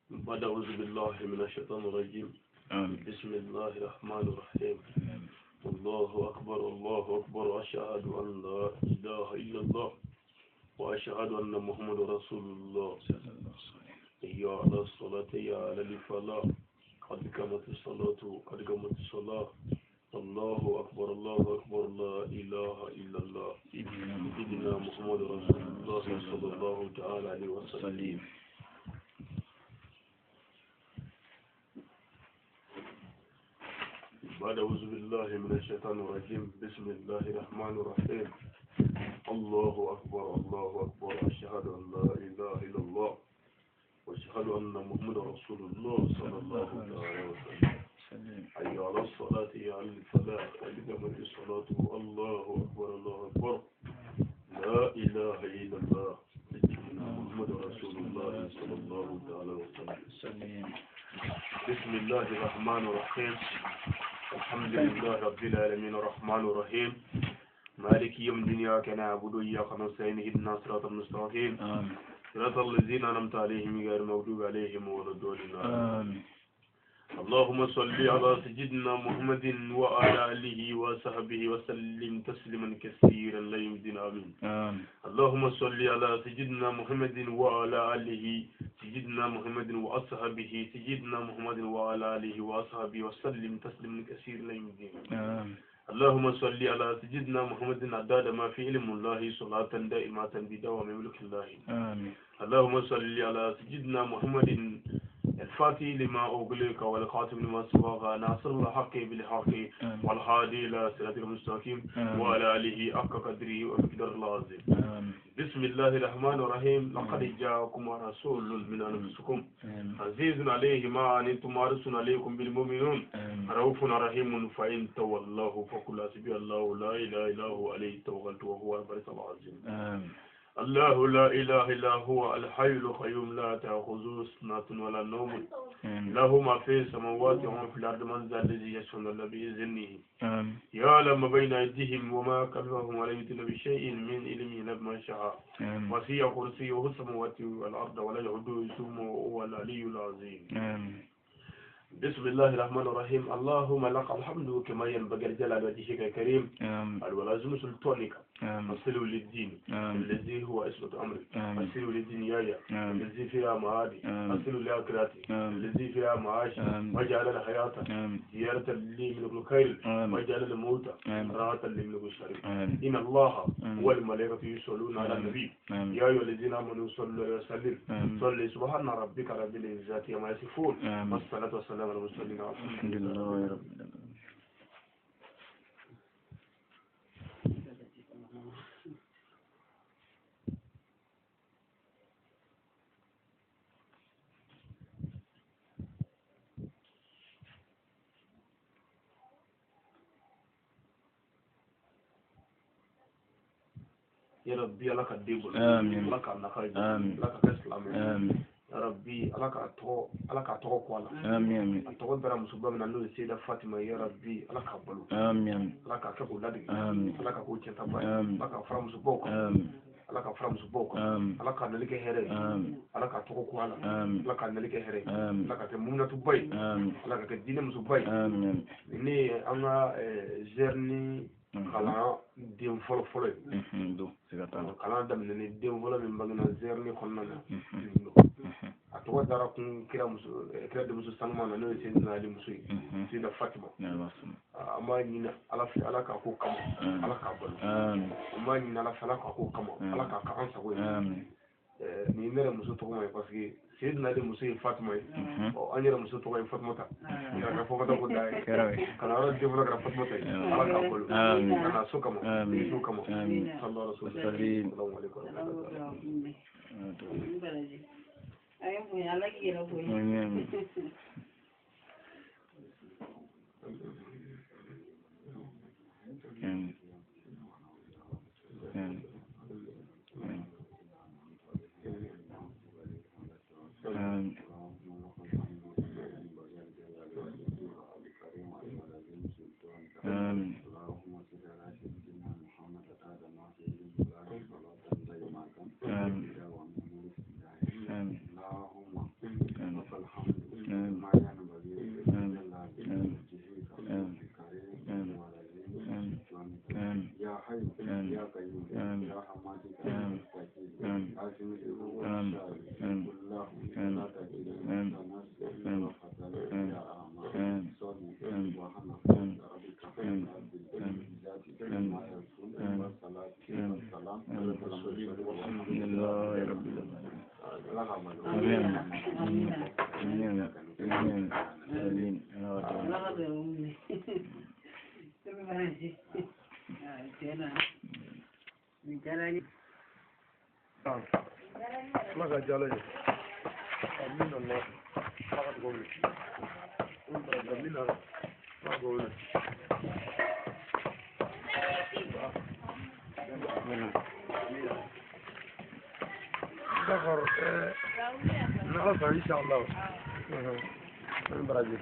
بعد أعوذ بالله من الشيطان الرجيم. آمين. بسم الله الرحمن الرحيم. آمين. الله أكبر الله أكبر، أشهد أن لا إله إلا الله وأشهد أن محمد رسول الله. صلى الله عليه وسلم. يا على الصلاة يا على الفلاح، قد قامت الصلاة قد قامت الصلاة. الله أكبر الله أكبر، لا إله إلا الله. سيدنا محمد رسول الله صلى الله تعالى عليه وسلم. وسلم. بعد أعوذ بالله من الشيطان الرجيم. بسم الله الرحمن الرحيم. الله أكبر الله أكبر، أشهد أن لا إله إلا الله وأشهد أن محمد رسول الله صلى الله عليه وسلم. سلم. حي على الصلاة يا على الفلاح، قد قامت الصلاة. الله أكبر الله أكبر، لا إله إلا الله، سيدنا محمد رسول الله صلى الله تعالى وسلم. سلم. بسم الله الرحمن الرحيم. الحمد لله رب العالمين الرحمن الرحيم، مالك يوم الدين، إياك نعبد وإياك نستعين، اهدنا الصراط المستقيم، آمين. صراط الذين أنعمت عليهم غير المغضوب عليهم ولا الضالين. آمين. اللهم صل على سيدنا محمد وعلى آله وصحبه وسلم تسليما كثيرا لا يوم الدين. آمين. آمين. اللهم صل على سيدنا محمد وعلى آله سيدنا محمد وأصحابه سيدنا محمد وعلى آله وأصحابه وسلم تسليما كثيرا لا يوم الدين. آمين. اللهم صل على سيدنا محمد عدد ما في علم الله صلاة دائمة بدوام ملك الله. آمين. اللهم صل على سيدنا محمد الفاتح لما أغلق والخاتم لما سبق ناصر الحق بالحق آمين. والهادي إلى صراط المستقيم آمين. وعلى آله حق قدره ومقداره العظيم. آمين. بسم الله الرحمن الرحيم. لقد جاءكم رسول من أنفسكم آمين. عزيز عليه ما عنتم حريص عليكم بالمؤمنون آمين. رؤوف رحيم، فإن تولوا فقل حسبي الله لا إله إلا هو عليه توكلت وهو رب العرش العظيم. آمين. الله لا إله إلا هو الحي القيوم لا تأخذه سنة ولا نوم، آمين. له ما في السماوات وما في الأرض، من ذا الذي يشفع إلا بإذنه، آمين. يعلم ما بين أيديهم وما خلفهم ولا يحيطون بشيء من علمه إلا بما شاء، آمين. وسع كرسيه السماوات والأرض ولا يؤوده حفظهما وهو العلي العظيم. آمين. بسم الله الرحمن الرحيم. اللهم لك الحمد كما ينبغي لجلال وجهك الكريم آمين. الولازم سلطانك. آمين. أصل للدين آمين. الذي هو عصمة أمري. آمين. أصل لدنياي آمين. الذي فيها معادي. آمين. أصل لآخرتي آمين. الذي فيها معاشي. آمين. واجعل الحياة آمين. زيارة لي من كل خير. آمين. واجعل الموت آمين. راحة لي من كل شر. آمين. إن الله آمين. والملائكة يصلون على آمين. النبي. آمين. يا أيها الذين آمنوا صلوا عليه وسلموا. آمين. صلوا. سبحان ربك رب العزة عما يصفون. آمين. والصلاة والسلام على المرسلين. الحمد لله رب العالمين. Ya Rabbi, Ala ka den bolo. Amin. Ala k'a nafa ye. Amin. Ala ka kɛ silamɛ ye. Amin. Ya Rabbi, Ala k'a tɔgɔ, Ala k'a tɔgɔ kɔ a la. Amin, amin. A tɔgɔ dara musoba min na n'o ye Seyida Fatima ye, ya Rabbi, Ala k'a balo. Amin, amin. Ala k'a kɛ k'o ladege. Amin. Ala k'a k'o cɛntaba ye. Amin. Ala k'a fara musobaw kan. Amin. Ala k'a fara musobaw kan. Amin. Ala k'a nali kɛ hɛrɛ ye. Amin. Ala k'a tɔgɔ kɔ a la. Amin. Ala k'a nali kɛ hɛrɛ ye. Amin. Ala k'a kɛ muminatuba ye. Amin. Ala k'a kɛ diinɛ musoba ye. Amin, amin. Ne ye an ka zɛrini kalan den fɔlɔ fɔlɔ ye. Don, siga t'a la. Kalan daminɛ ni den fɔlɔ min bangena zɛrini kɔnɔna na. Mhm. Nin don. A tɔgɔ dara kun kira muso, kira denmuso sanuman na n'o ye Seyidina Ali muso ye. Mhm. Seyida Fatima. N'Ala sɔnna. An b'a ɲini Ala fɛ, Ala k'a ko kama. Amin. Ala k'a balo. Amin. An b'a ɲini Ala fɛ, Ala k'a ko kama. Amin. Ala k'a kɛ an sago ye. Amin. Nin ne yɛrɛ muso tɔgɔ ma ye parce que Seyidina Ali muso ye Fatima ye. Mhm. Ɔ, an yɛrɛ muso tɔgɔ ye Fatumata. Kɛra ka fɔ ka taa ko da ye. Kɛra o ye. Kalanyɔrɔ den fɔlɔ kɛra Fatumata ye. Amin. Ala k'a balo. Amin. Ka na so kama. Amin. So kama. Amin. Sallallahu alaihi wa sallam. Salim. Salamu alaikum wa rahmatullahi. Amin, amin. Amin. Amin. Amin. Amin. Amin. Amin. Amin. Amin. Amin. Amin. Amin. Amin. Amin. Amin. Amin. Amin. Amin. Amin. Amin. Amin. Amin. Amin. Alhamdulillahi rabbil alamin. Amin. Amin. Amin. Amin. Amin. Ala ka bɛn o minɛ. Ne bɛ baara in aa tiɲɛ na nin diyara n ye. Ala ka diya ye. Amina Allah. Ala ka dugawu minɛ. Amina. Ala ka dugawu minɛ. D'accord. N'Ala sɔnna inshallah. An baraji.